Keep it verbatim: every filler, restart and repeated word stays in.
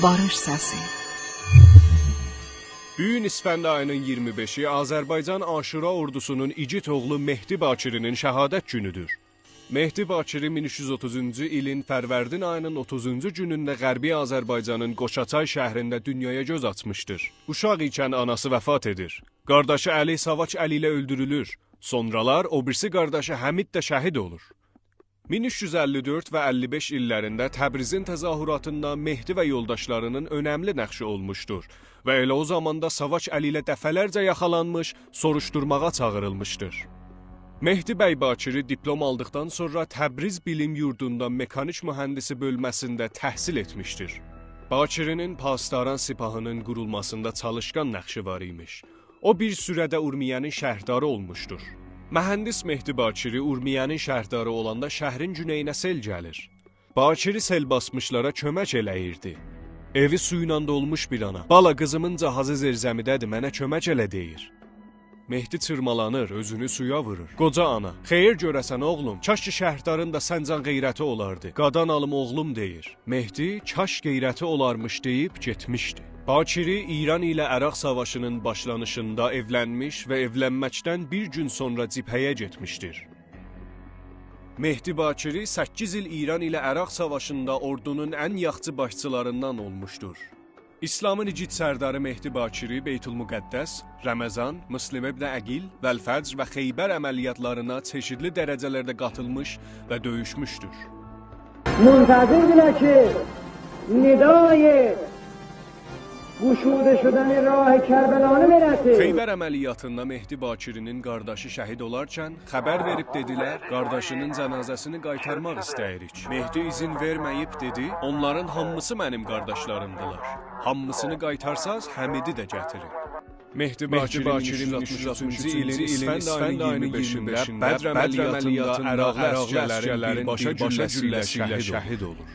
باریش سسی. بو گون اسفند آیی‌نین اییرمی بئشی آذربایجان عاشورا اوردوسونون ایگید اوغلو مهدی باکری‌نین شهادت گونودور. مهدی باکری مین اوچ یوز اوتوزونجو ایلین فروردین آیی‌نین اوتوزونجو گونونده غربی آذربایجانین قوشاچای شهرینده دونیایا گؤز آچمیشدیر. اوشاق ایکن آناسی وفات ائدیر. قارداشی علی ساواک الی ایله اؤلدورولور. سونرالار او بیریسی قارداشی حمید ده شهید اولور. مین اوچ یوز اللی دؤرد و اللی بئش ایللرینده تبریزین تظاهراتیندا مهدی و یولداشلاری‌نین اؤنملی نقشی اولموشدور و ائله او زاماندا ساواک الی ایله دفعه‌لرجه یاخالانمیش، سوروشدورماغا چاغیریلمیشدیر. مهدی بی باکری دیپلم آلدیقدان سونرا تبریز بیلیم یوردوندا مکانیک مهندسی بؤلمه‌سینده تحصیل ائتمیشدیر. باکری‌نین پاسداران سپاهی‌نین قورولماسیندا چالیشقان نقشی وار ایمیش. او بیر سوره‌ده اورمیه‌نین شهرداری اولموشدور. مهندس مهدی باکری اورمیه‌نین شهرداری اولاندا شهرین گونئیینه سئل گلیر. باکری سئل باسمیشلارا کؤمک ائله‌ییردی. ائوی سویلا دولموش بیر آنا: «بالا، قیزیمین جاهازی زیرزمیده‌دیر، منه کؤمک ائله» دئییر. مهدی چیرمالانیر، اؤزونو سویا وورور. قوجا آنا: «خئیر گؤره‌سن، اوغلوم؟ کاش کی شهردارین دا سنجان غیرتی اولاردی. قادان آلیم، اوغلوم» دئییر. مهدی «کاش غیرتی اولارمیش» دئییب گئتمیشدی. باکری ایران ایله عراق ساواشی‌نین باشلانیشیندا ائولنمیش و ائولنمکدن بیر گون سونرا جبهه‌یه گئتمیشدیر. مهدی باکری سککیز ایل ایران ایله عراق ساواشیندا اوردونون ان یاخشی باشچیلاریندان اولموشدور. اسلامین ایگید سرداری مهدی باکری بیت‌المقدس، رمضان، مسلم ابن عقیل، والفجر و خیبر عملیاتلارینا چئشیدلی درجه‌لرده قاتیلمیش و دؤیوشموشدور. منتظر بودن که ندای گشوده شدن راه کربلانی برسه. خیبر عملیاتیندا مهدی باکری‌نین قارداشی شهید اولارکن خبر وئریب دئدیلر: «قارداشی‌نین جنازه‌سینی قایتارماق ایسته‌ییریک.» مهدی ایذین وئرمه‌ییب دئدی: «اونلارین هامیسی منیم قارداشلاریمدیلار. هامیسینی قایتارساز، حمیدی ده گتیرین.» مهدی باکری مین اوچ یوز آلتمیش اوچونجو ایلین اسفند آیی‌نین اییرمی بئشینده بدر عملیاتیندا عراقلی عسگرلرین بیرباشا گولله‌سی ایله شهید اولور.